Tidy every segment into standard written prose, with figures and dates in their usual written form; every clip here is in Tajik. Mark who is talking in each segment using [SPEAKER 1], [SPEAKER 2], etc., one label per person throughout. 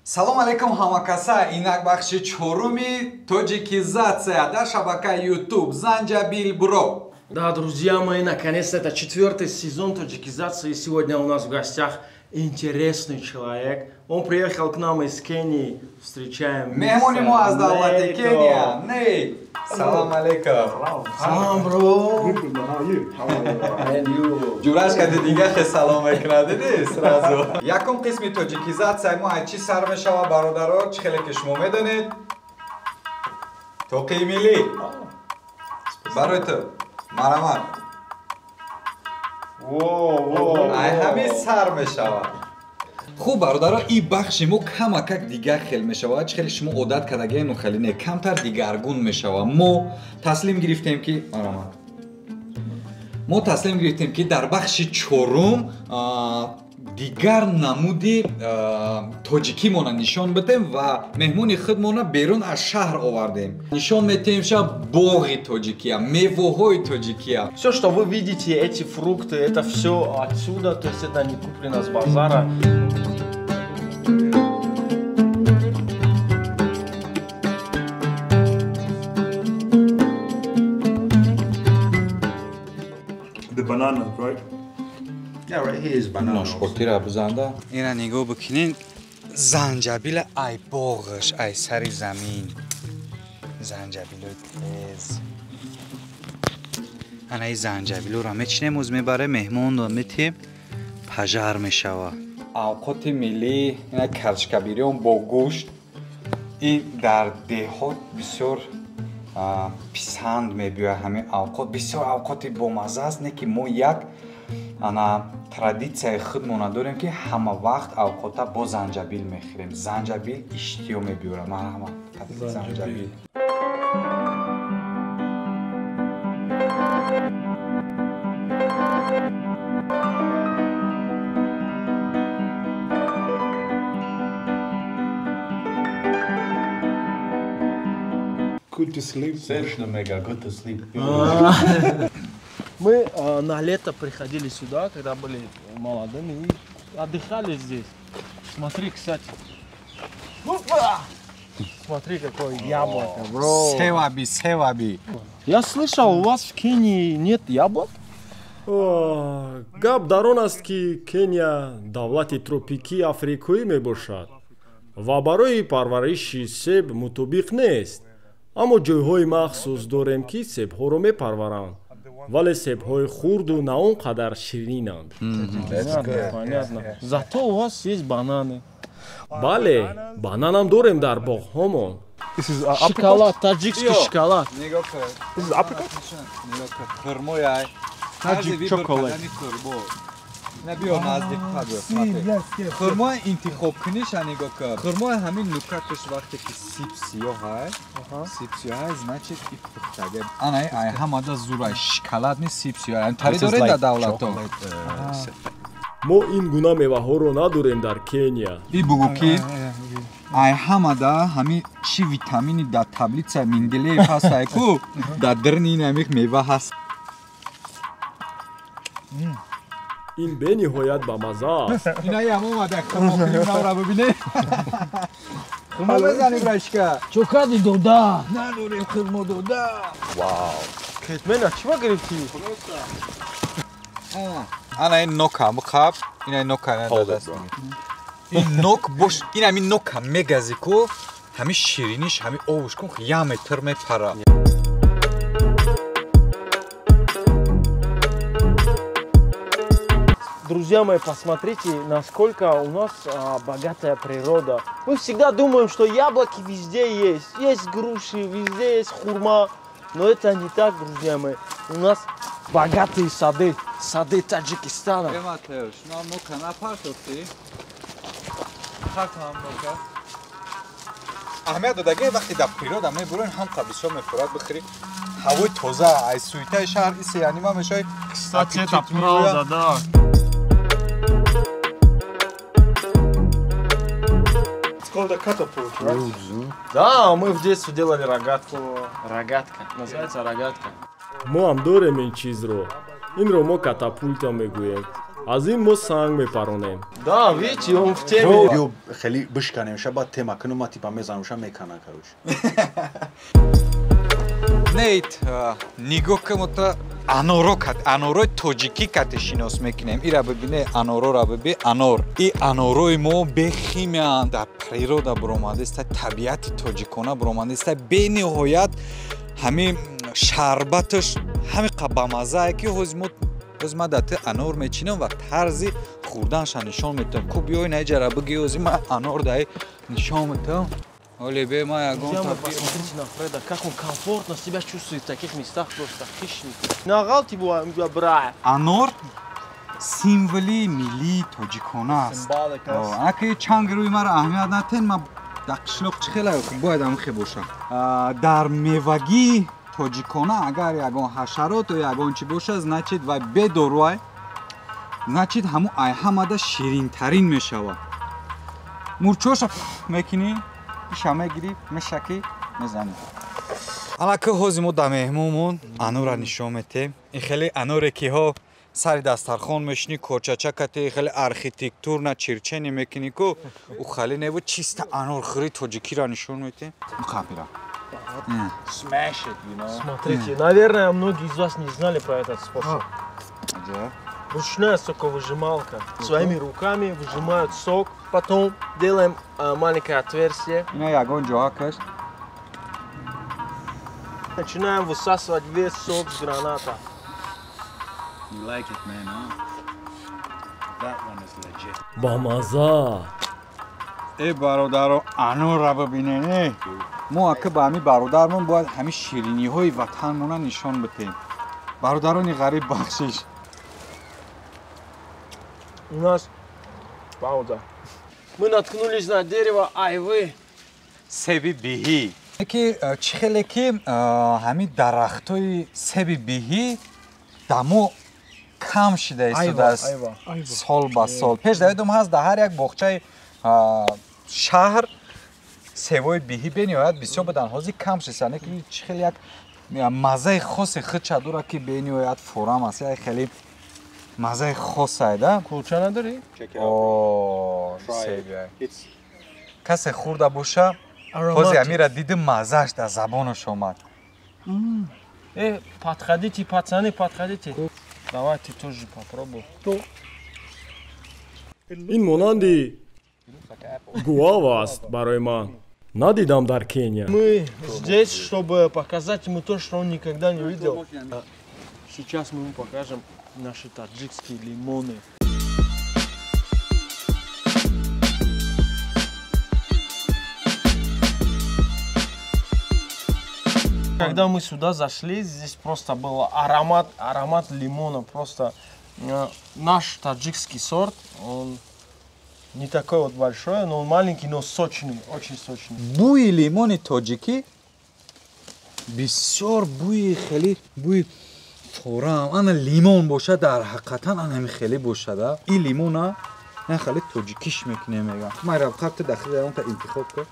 [SPEAKER 1] Салом алейкум ҳамакаса, инак бахши чоруми тоҷикизатсия дар шабакаи YouTube Занҷабил Бро.
[SPEAKER 2] Да, друзья мои, наконец-то это четвертый сезон тоҷикизации. И сегодня у нас в гостях интересный человек. Он приехал к нам из Кении. Встречаем.
[SPEAKER 1] Меҳмони мо аз давлати Кения. Нейт. Салом алейкум.
[SPEAKER 2] Салом, бро.
[SPEAKER 1] Ҷураш кади дига хе салом мекунад, диди сразу. Якум қисми тоҷикизатсияи мо аз чӣ сар мешавад, бародаро? Чӣ хеле ки шумо медонед? Тоқии миллӣ. Барои ту. Марамат. Ай ҳамин сар мешавад. Хуб, бародаро, ин бахши мо камакак дигар хел мешавад. Чӣ хеле шумо одат кардагиену хеле не, камтар дигаргун мешавад. Мо таслим гирифтем ки марамат. Мо таслим гирифтем ки дар бахши чорум дигар намуди тоҷикимона нишон бидем ва меҳмони худмона берун аз шаҳр овардем. Нишон метиҳем ша боғи тоҷикия, мевоҳои тоҷикия.
[SPEAKER 2] Все, что вы видите, эти фрукты, это все отсюда, то есть это не куплено с базара.
[SPEAKER 3] The banana, right?
[SPEAKER 1] Yeah, right here is banana. Ношхотира бизанда. Ина нигоҳ бикунед, занҷабила ай боғаш, ай сари замин. Занҷабилои тез. Ана ин занҷабилоро мечинем, оз мебаре меҳмонро метиҳем, пажар мешавад. Авқоти миллӣ, ина карчкабириён бо гӯшт. Ин дар деҳот бисёр писанд мебиёяд ҳамин авқот. Бисёр авқоти бомазза аст, не ки мо як ана традитсияи худмона дорем, ки ҳама вақт авқота бо занҷабил мехӯрем. Занҷабил иштиҳо мебиёрад. Марҳамат, занҷабил.
[SPEAKER 3] Good to sleep.
[SPEAKER 4] Seriously, mega good to sleep.
[SPEAKER 2] Мы на лето приходили сюда, когда были молодыми, и отдыхали здесь. Смотри, кстати. Смотри, какое яблоко, бро.
[SPEAKER 1] Севаби, севаби.
[SPEAKER 2] Я слышал, у вас в Кении нет яблок?
[SPEAKER 5] Гап дар он аст, ки Кения давлати тропикии африкоӣ мебошад ва барои парвариши себ мутобиқ нест. Аммо ҷойҳои махсус дорем, ки себҳоро мепарваранд, вале себҳои хурду на он қадар ширинанд.
[SPEAKER 2] Понятно. Зато у вас есть бананы.
[SPEAKER 5] Бале, бананам дорем дар боғҳомон.
[SPEAKER 2] Шоколад, таджикский шоколад.
[SPEAKER 1] Таджик чоколад. Биё наздик, биё. Хурмои интихоб куниша нигоҳ кун. Хурмои ҳамин нукаташ вақте ки сиб сиёҳай, сиб сиёҳай, значит и пухтага. Ана ай ҳамада зурай шоколад ни сиб сиёҳай. Тари доред дар давлато?
[SPEAKER 5] Мо ин гуна меваҳоро надорем дар Кения.
[SPEAKER 1] И бугу ки ай ҳамада ҳами чӣ витамини дар таблица Менделеев ҳаст ай ку дар дирни ин ҳамих мева ҳаст.
[SPEAKER 5] Ин бениҳоят бамазза аст.
[SPEAKER 1] Инаям омада хурмокунимро бибинед. Хурмо мезанем, рашка.
[SPEAKER 2] Чо кади дода?
[SPEAKER 1] Надорем хурмо дода. Вау.
[SPEAKER 2] Кетмена чима гирифтӣ?
[SPEAKER 1] Ана ин нока мухаб, ина ин нока дадаст. Ин нок бош, ин ҳамин нока мегази ку, ҳамин шириниш, ҳамин овуш кун, яме тир мепара.
[SPEAKER 2] Друзья мои, посмотрите, насколько у нас богатая природа. Мы всегда думаем, что яблоки везде есть. Есть груши, везде есть хурма. Но это не так, друзья мои. У нас богатые сады, сады Таджикистана.
[SPEAKER 1] Аҳамият додаги вақте дар природа мебурем, ҳам бисёр мефурад бихӯрӣ. Ҳавои тоза, ай суитаи шаҳр исе янима мешавӣ.
[SPEAKER 2] Кстати, это правда, да.
[SPEAKER 3] called a catapult, right?
[SPEAKER 2] Да, мы в детстве делали рогатку. Рогатка. Называется рогатка.
[SPEAKER 5] Мо ҳам дорем ин чизро. Инро мо катапульта мегӯем. Аз ин мо санг мепаронем.
[SPEAKER 2] Да, видите, он в теме.
[SPEAKER 4] Биё хеле бишканем, ша баъд тема кунум, ма типа мезанам, ша мекана, короче.
[SPEAKER 1] Нейт, нигоҳ кун, аноро кат, анорои тоҷикӣ кате шинос мекунем. Ира бибине, анорора биби, анор. И анорои мо бехимиянд, дар природа буромадааст, табиати тоҷикона буромадааст. Бениҳоят ҳамин шарбаташ ҳамин қа бамаззае ки ҳози мо ҳози ман дар анор мечинам ва тарзи хӯрданша нишон метавам. Ку биёй наиҷара биги, ҳози ман анор даи нишон метавам. Оле бе ма ягон.
[SPEAKER 2] Посмотрите на Фреда, как он комфортно себя чувствует в таких местах, просто хищник. Нағалти бра.
[SPEAKER 1] Анор символи миллии тоҷикона аст. Аки чанг рӯи маро аҳамият натен, ма дар қишлоқ чӣ хеле бояд ҳамхе бошам. Дар мевагии тоҷикона агар ягон ҳашарот ё ягон чӣ бошад, значит вай бедорувай, значит ҳамун ай ҳамада ширинтарин мешавад. Мурчоша мекунӣ, иша мегирӣ, мешакӣ, мезанӣ. Аллаки ҳози мо дар меҳмонмон анора нишон метем. Ин хеле аноре ки ҳо сари дастархон мешинӣ, корчачакате, хеле архитектурна чирчени мекунӣ ку, ӯ хеле небу чиста анорхӯри тоҷикиро нишон метем. Муқабира.
[SPEAKER 4] Smash it, you know.
[SPEAKER 2] Смотрите, наверное, многие из вас не знали про этот способ. Ручная соковыжималка. Своими руками выжимают сок, потом делаем маленькое отверстие. Начинаем высасывать весь сок с граната.
[SPEAKER 4] You like it, man, huh? That one is legit.
[SPEAKER 5] Бамаза.
[SPEAKER 1] Э бародаро, анора бибинед. Мо ака ба ҳамин бародармон бояд ҳамин шириниҳои ватанмона нишон бидиҳем. Бародарони ғариб, бахшиш.
[SPEAKER 2] У нас пауза. Мы наткнулись на дерево айвы.
[SPEAKER 1] Себи биҳӣ. Ки чӣ хеле ки ҳамин дарахтои себи биҳӣ дамо кам шида истодааст сол ба сол. Пеш давидум ҳаст дар ҳар як боғчаи шаҳр севои биҳӣ бениҳоят бисёр буданд, ҳозир кам шист. Яъне ки чӣ хеле як маззаи хоси худша дорад ки бениҳоят форам аст, як хеле маззаи хосае да.
[SPEAKER 2] Кулча надорӣ?
[SPEAKER 1] О, себи. Касе хӯрда боша, ҳозир амира диди маззааш дар забонаш омад.
[SPEAKER 2] Подходите, пацаны, подходите. Давайте тоже попробуем.
[SPEAKER 5] Ин монанди гуава аст барои ман. Надидам дар Кения.
[SPEAKER 2] Мы здесь, чтобы показать ему то, что он никогда не видел. Сейчас мы ему покажем наши таджикские лимоны. Когда мы сюда зашли, здесь просто был аромат, аромат лимона. Просто наш таджикский сорт, он не такой вот большой, но он маленький, но сочный, очень сочный.
[SPEAKER 1] Буи лимони тоҷикӣ бисёр буи хеле буи форам. Ана лимон бошад, дар ҳақиқатан ана ҳамин хеле бошад. Ин лимона ин хеле тоҷикиш мекунем, мегам. Ман равқабта дахили онта интихоб кар.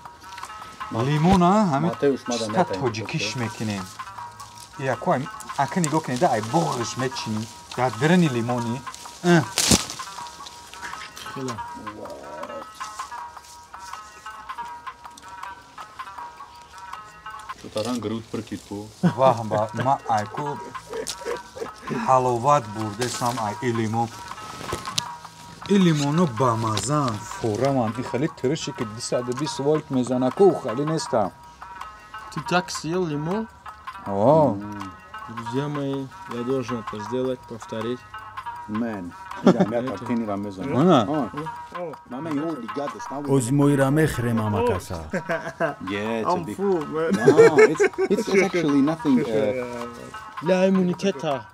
[SPEAKER 1] Лимона ҳамин чиста тоҷикиш мекунем. Яко ака нигоҳ кунед, ай боғш мечинӣ дар дарани лимони. Ваҳ, ма айку ҳаловат бурдесам ай и лимон. И лимоно бамазаанд, фораманд. И хеле тириши ки 220 вольт мезана ку, хеле нестам.
[SPEAKER 2] Ты так съел лимон?
[SPEAKER 1] О.
[SPEAKER 2] Друзья мои, я должен это сделать, повторить.
[SPEAKER 4] Man,
[SPEAKER 6] Озмоира мехрем амакаса.
[SPEAKER 4] Yeah, it's
[SPEAKER 2] I'm
[SPEAKER 4] a big.
[SPEAKER 2] full, man.
[SPEAKER 4] No, it's actually nothing.
[SPEAKER 2] Для иммунитета.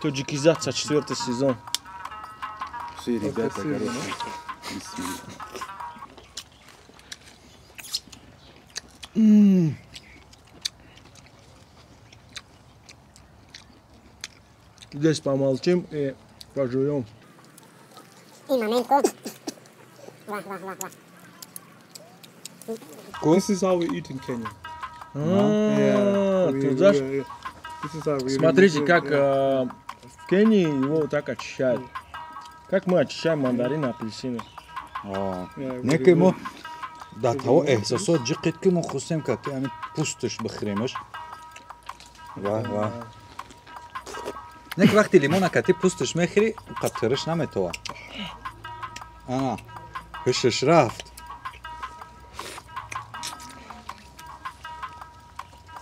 [SPEAKER 2] Таджикизация, 4-й сезон.
[SPEAKER 4] Все, ребята, короче.
[SPEAKER 2] Здесь помолчим и пожуем.
[SPEAKER 3] This is how we eat in Kenya.
[SPEAKER 2] А,
[SPEAKER 3] Yeah,
[SPEAKER 2] ты знаешь,
[SPEAKER 3] this is how we
[SPEAKER 2] смотрите,
[SPEAKER 3] remove
[SPEAKER 2] как
[SPEAKER 3] it, yeah.
[SPEAKER 2] в Кении его вот так очищают. Как мы очищаем мандарины, апельсины.
[SPEAKER 3] Yeah, we
[SPEAKER 1] Не ки мо
[SPEAKER 3] remove.
[SPEAKER 1] дар таво эҳсосот ҷиқид, ки мо хостем, ки ами пӯсташ бихӯремаш. Ва ва не ки вақти лимона кати пӯсташ мехӯрӣ, қатириш наметова. Ана ҳушаш рафт.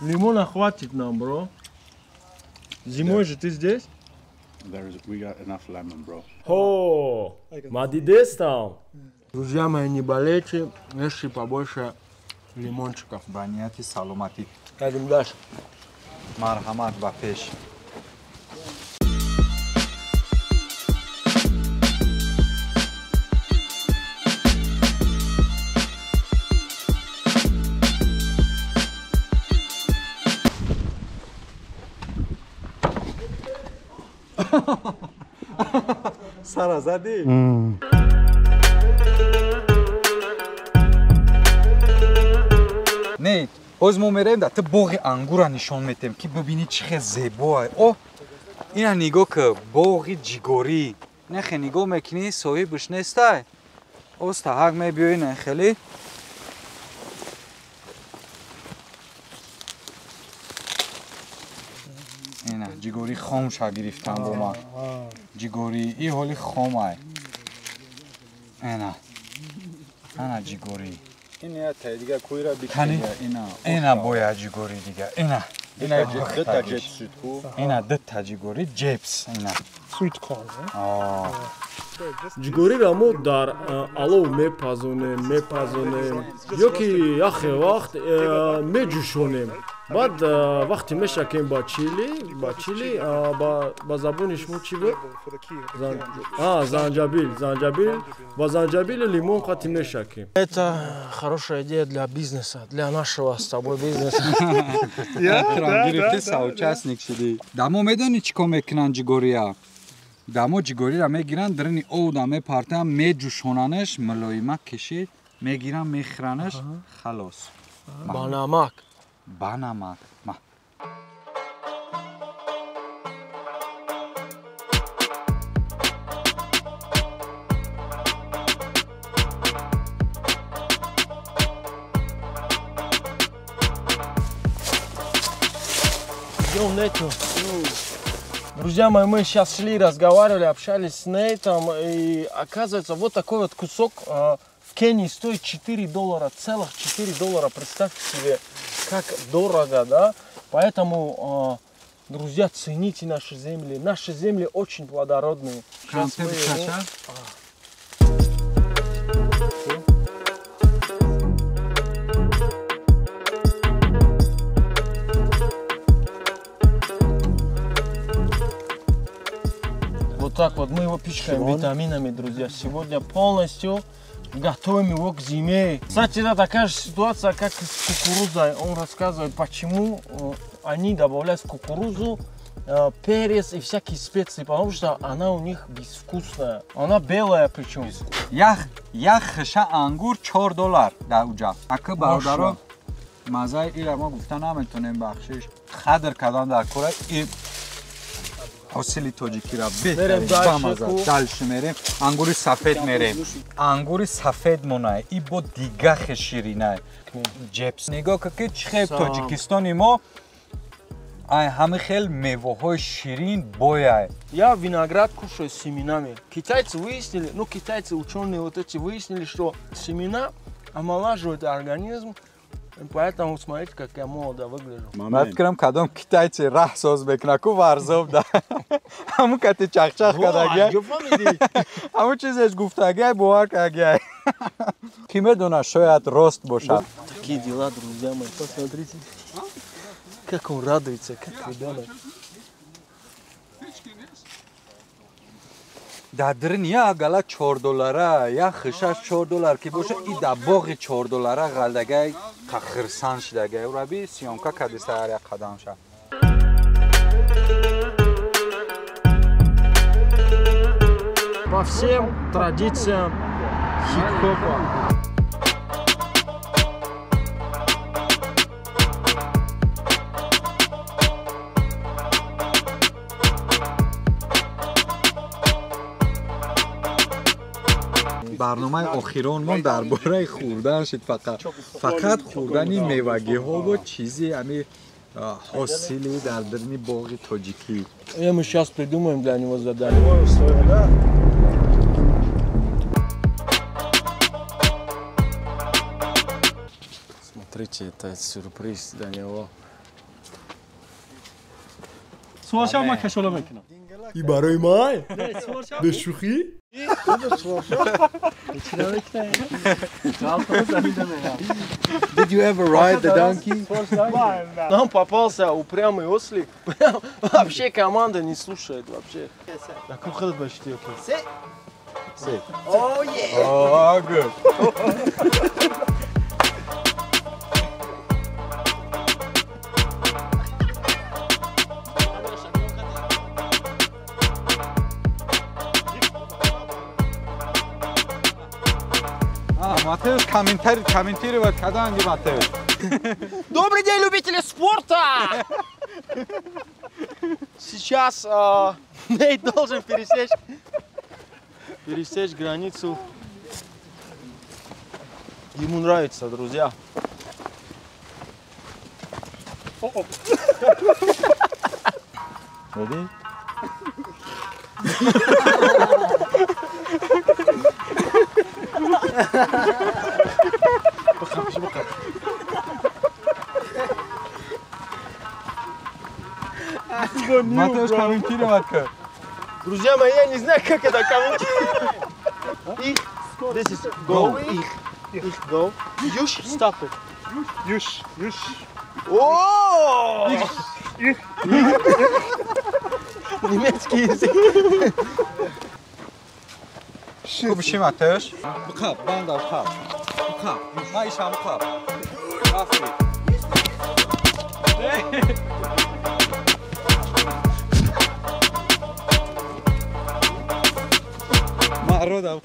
[SPEAKER 2] Лимона хватит нам, бро. Зимой же ты здесь?
[SPEAKER 4] There is, we got enough lemon, bro.
[SPEAKER 5] Ҳо, ма дидестам.
[SPEAKER 2] Друзья мои, не болейте, ешьте побольше лимончиков.
[SPEAKER 1] Ба нияти саломатӣ.
[SPEAKER 2] Едем дальше.
[SPEAKER 1] Марҳамат, ба пеш. Сара задӣ? Не, ҳоз мо мераем, да ту боғи ангура нишон метем, ки бибинӣ чӣ хел зебоа. О, ина нигоҳ ки, боғи ҷигорӣ. Нехе нигоҳ мекунӣ, соҳибаш нестай. Оз таҳак мебиёи, не хеле. Ина ҷигорӣ хомша гирифтам бо ман. Ҷигорӣ и ҳоли хомай. Ина. Ана ҷигорӣ.
[SPEAKER 4] Ин я тай дига куйра
[SPEAKER 1] Кани?
[SPEAKER 4] бикиня ина.
[SPEAKER 1] Ина боя ҷигорӣ дига. Ина. Ина
[SPEAKER 4] Дта ҷеб шуд ку.
[SPEAKER 1] Ина дта ҷигорӣ ҷебс ина.
[SPEAKER 3] Sweet corn. Eh?
[SPEAKER 1] Аа.
[SPEAKER 5] Ҷигориро мо дар алов мепазонем, ё ки яхе вақт меҷӯшонем. Баъд вақте мешакем ба чили, ба забони шумо чӣ буд?
[SPEAKER 3] For the key.
[SPEAKER 5] Занҷабил, ба занҷабилу лимон қати мешакем.
[SPEAKER 2] Это хорошая идея для бизнеса, для нашего с тобой бизнеса.
[SPEAKER 1] Трам гирифти, соучастник шудӣ. Дамо медонӣ чӣ кор мекунанд ҷигория? Дамо ҷигориро мегиранд, дарини овда мепартанд, меҷӯшонанаш, мулоимак кишид, мегиранд, мехӯранаш, халос.
[SPEAKER 2] Ба намак.
[SPEAKER 1] Ба намак. Ма.
[SPEAKER 2] Идем Нейту. Друзья мои, мы сейчас шли, разговаривали, общались с Нейтом, и оказывается, вот такой вот кусок в Кении стоит 4 доллара, целых 4 доллара, представьте себе, как дорого, да? Поэтому, друзья, цените наши земли очень плодородные. Сейчас мы его- Вот так вот мы его пичкаем витаминами, друзья. Сегодня полностью готовим его к зиме. Кстати, это такая же ситуация, как и с кукурузой. Он рассказывает, почему они добавляют в кукурузу перец и всякие специи, потому что она у них безвкусная. Она белая причем.
[SPEAKER 1] Як хиша ангур 4 доллар дар уҷа. Ака бародаро, мазаи ира мо гуфта наметонем, бахшиш. Қадр кардан дар кора и ҳосили тоҷикира
[SPEAKER 2] Мерем
[SPEAKER 1] беҳтарин
[SPEAKER 2] дальше,
[SPEAKER 1] бамаза.
[SPEAKER 2] ку.
[SPEAKER 1] Дальше мерем. Ангури сафед мерем. Ангури сафед монай. И бо дига хе ширинай. Ҷепс. Нигоҳ ка ки чӣ хел
[SPEAKER 2] Сам.
[SPEAKER 1] Тоҷикистони мо ай ҳами хел мевоҳои ширин бояй.
[SPEAKER 2] Я виноград кушаю с семенами. Китайцы выяснили, ну китайцы, ученые вот эти выяснили, что семена омолаживают организм, и поэтому смотрите, как я молодо выгляжу.
[SPEAKER 1] Ман фикрам, кадом китайци раҳ соз мекуна ку варзоб да ҳамун кати чахчах кардагиай, ҳамун чизеш гуфтагиай, бовар кардагиай. Ки медонад, шояд рост бошад.
[SPEAKER 2] Такие дела, друзья мои, посмотрите, как он радуется, как ребенок.
[SPEAKER 1] Дар дирин як гала 4 доллара, як хишаш 4 доллар ки боша, и дар боғи 4 доллара ғалдагай қахирсан шидагай. Ураби съёмка кардиста ҳар як қадамша.
[SPEAKER 2] По всем традициям хип-хопа.
[SPEAKER 1] Барномаи охиронмон дар бораи хӯрдан шид, фақат фақат хӯрдани мевагиҳо ва чизи ами ҳосили дар дарини боғи тоҷикӣ.
[SPEAKER 2] Мы сейчас придумаем для него задание. Смотрите, это сюрприз для него.
[SPEAKER 5] И барои май? Бешӯхӣ?
[SPEAKER 4] Did you ever ride the donkey?
[SPEAKER 2] Нам попался упрямый ослик. Вообще команда не слушает вообще.
[SPEAKER 1] Oh yeah! Oh, good. Матеус комментировать, когда они Матеус.
[SPEAKER 2] Добрый день, любители спорта! Сейчас Нейт должен пересечь границу. Ему нравится, друзья.
[SPEAKER 1] Ready? Матеус комментировать.
[SPEAKER 2] Друзья мои, я не знаю, как это комментировать. Их, this is go. Их, go. Юш, stop it.
[SPEAKER 3] Юш, юш.
[SPEAKER 2] О!
[SPEAKER 3] Их.
[SPEAKER 2] Немецкий язык.
[SPEAKER 1] Хуб ши, Матеус. Бқаб, банда бқаб. Бқаб. Ма ишам бқаб. Рафти. Мародам.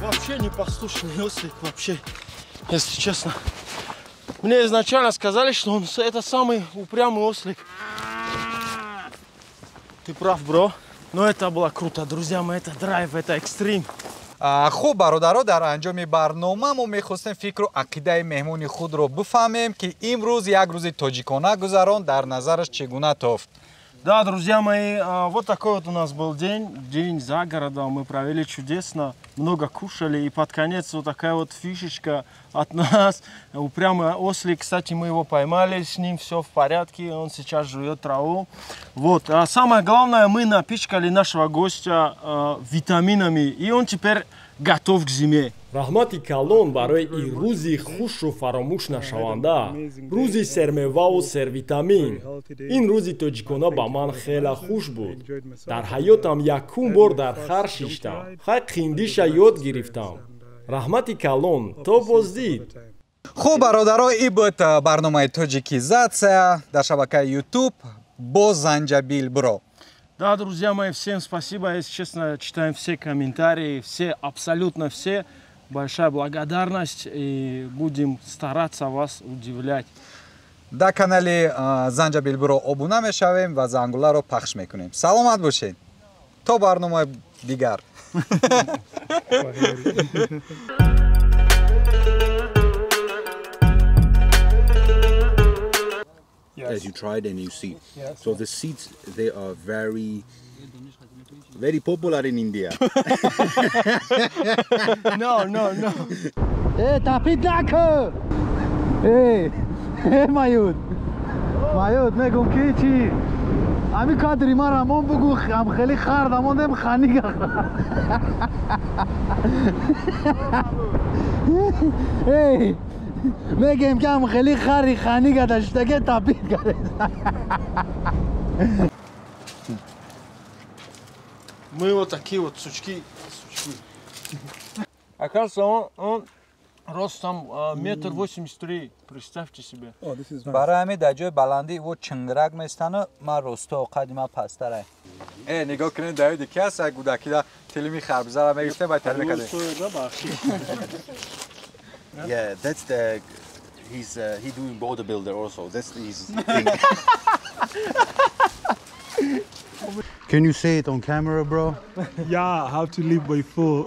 [SPEAKER 2] Вообще непослушный ослик, вообще, если честно. Мне изначально сказали, что он это самый упрямый ослик. Ты прав, бро. Но это было круто, друзья мои, это драйв, это экстрим.
[SPEAKER 1] Хуб, бародаро, дар анҷоми барнома мо мехостем фикру ақидаи меҳмони худро бифаҳмем, ки имрӯз як рӯзи тоҷикона гузарон, дар назараш чӣ гуна тофт.
[SPEAKER 2] Да, друзья мои, вот такой вот у нас был день, день за городом, мы провели чудесно, много кушали, и под конец вот такая вот фишечка от нас, упрямый ослик, кстати, мы его поймали, с ним все в порядке, он сейчас жует траву. Вот, а самое главное, мы напичкали нашего гостя витаминами, и он теперь готов к зиме.
[SPEAKER 5] Раҳмати калон барои ин рӯзи хушу фаромӯш нашаванда, рӯзи сермеваву сервитамин. Ин рӯзи тоҷикона ба ман хеле хуш буд. Дар ҳаётам якум бор дар хар шиштам, хай қиндиша ёд гирифтам. Раҳмати калон, то боздид.
[SPEAKER 1] Хуб, бародаро, ин буд барномаи Тоҷикизатсия дар шабакаи YouTube бо Занҷабил Бро.
[SPEAKER 2] Да, друзья мои, всем спасибо. Если честно, читаем все комментарии, все, абсолютно все. Большая благодарность, и будем стараться вас удивлять.
[SPEAKER 1] Дар канали Занҷабил Бро обуна мешавем ва зангуларо пахш мекунем. Саломат бошед. То барномаи дигар.
[SPEAKER 4] As you tried and you see.
[SPEAKER 3] Yes.
[SPEAKER 4] So the seeds, they are very, very popular in India.
[SPEAKER 2] No, no, no.
[SPEAKER 6] Тапид наку! Эй, Маюд. Маюд, мегум ки чи? Ами кадри мара мон бугу, ам хели хард, амондем ханига. Эй, мегем ки ам хели хари ханига даштаге тапид кард.
[SPEAKER 2] Мы вот такие вот сучки. Оказывается, он Ростом 1,83 м, представьте себе.
[SPEAKER 1] Барои ҳамин дар ҷои баландӣ во чингирак местану ман росто қади ман пасттарай. Э, нигоҳ кунед, давиди ки аст, як гудакида тилими харбузара мегирифтем, баъд тар мекардем.
[SPEAKER 7] Yeah, that's the he's he doing bodybuilder also. That's his thing.
[SPEAKER 6] Can you say it on camera, bro?
[SPEAKER 3] Yeah, how to live by four.